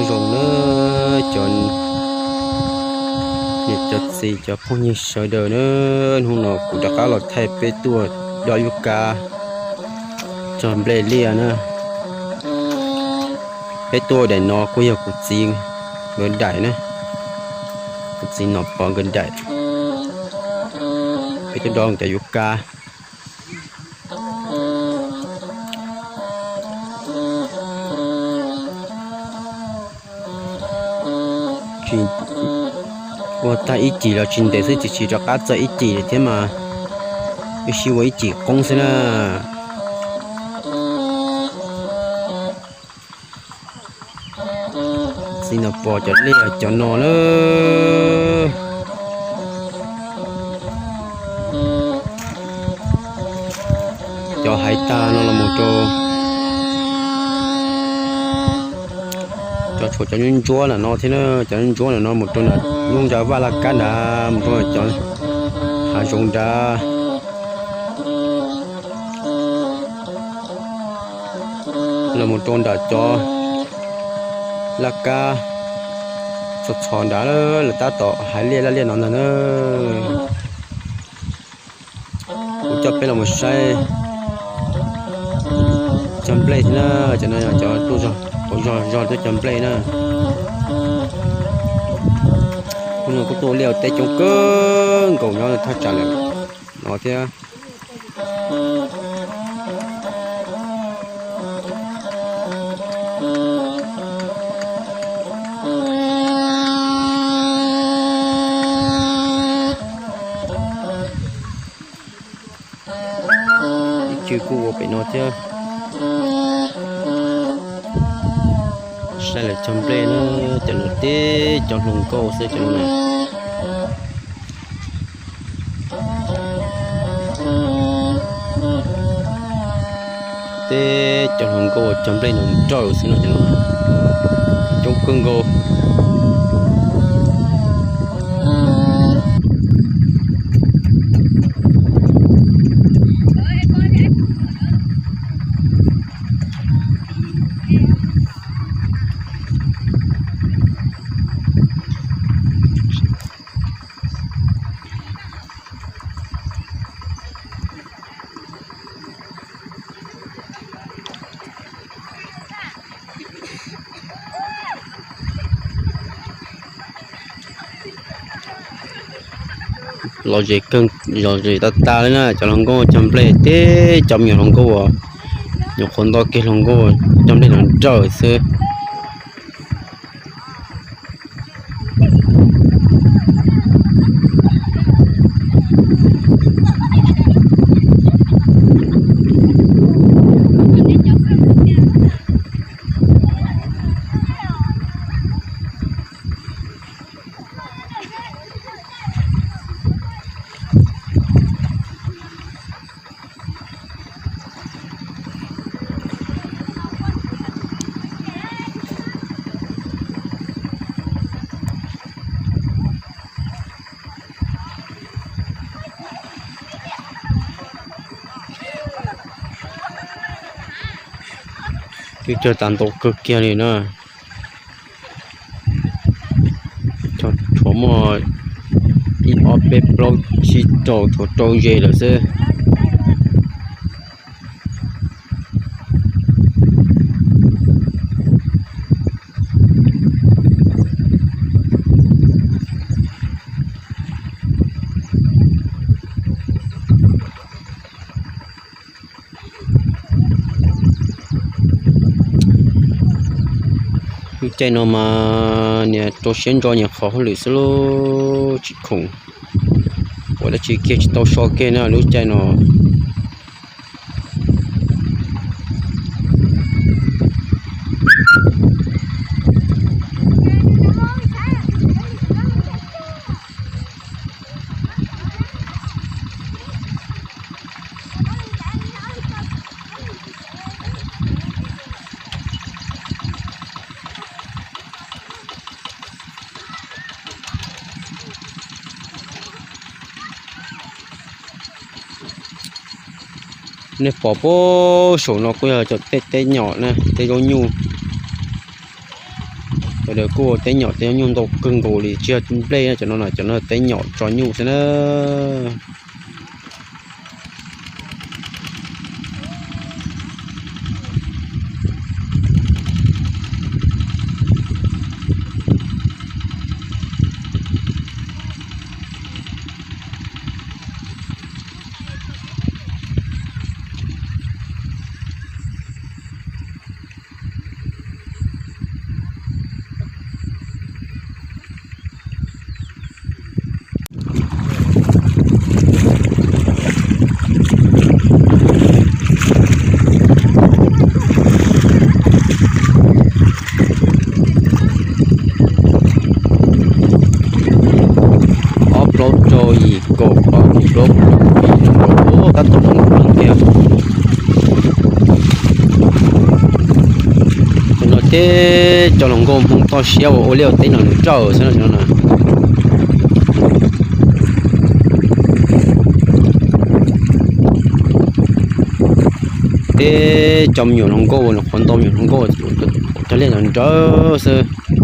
Zoo na, cov niam cov txiv cov phooj ywg sawv daws na, hnub no kuv rov qab los thaij peb tuaj dob yub kab cog nplej liaj na. Peb tuaj daim no kuj yog kuv txiv nkawd daim na, kuv txiv Nom Pov nkawd daim. Peb tuaj dob cov yub kab. Ua tag ib cim los tsis ntev xwb, tsis tsis rov qab txog ib cim lawm thiab mas, wb sib ua ib cim qoob xwb na. Txiv Nom Pov cov liaj cov no na, cov hais tag no los mus rau cov tshuav cov ntsuab ntsuab ntawm no thiab na, cov ntsuab ntsuab ntawm no mus rau nram lub nra vaj laj kab nrad, mus rau cov hav zoov nrad, los mus rau nram cov laj kab txhos txhos nrad, lawv tab tom hais liaj laj liaj no ntag na. Kuv coj peb los mus saib cog nplej thiab na, cov no yog cov tuaj zog, tuaj zog zog tuaj cog nplej na. Hnub no kuj tuaj ua liaj ua teb coob kawg nkaus nyob thaj tsam lawm no thiab. Ib chim kuj ua pem no thiab. Saib lawv cog nplej na, cov no teb cov hluas nkauj xwb cov no na. Teb cov hluas nkauj cog nplej nrawm xwb no, cov no coob kawg nkaus. Lom zem kawg, lom zem tag tag li na, cov hluas nkauj cog nplej teb cov me nyuam hluas nkauj uas nyuam qhuav nto kiag hluas nkauj cog nplej nrawm nrawm xwb. Twb cog tas ntau kawg kiag li na. Tshuav muaj ib ob peb plaub tsib rau, tshuav rau ze lawm xwb. Lub caij no mas niam rau siab ntso nyias qhov hauj lwm xwb lauj, tsis khoom ua dab tsi kiag, tsis tau so kiag na lub caij no. Nej pom puag saum no kuj yog cov tej teb nyom na, tej zaub nyuj. Sawv daws kuj ua teb nyom teb nyuj ntau kawg nkaus li, tsis yog nplej cov no, cov no teb nyom tso nyuj xwb na. Ob plaub rau yim kaum plaub yim plaub, tab tom zoo nkauj tiag. Tam no teb cov hluas nkauj Hmoob toj siab uas ua liaj ua teb no nws nrawj xwb no. Teb cov me nyuam hluas nkauj uas nws qhuav ntau me nyuam hluas nkauj cov liaj no nrawj xwb.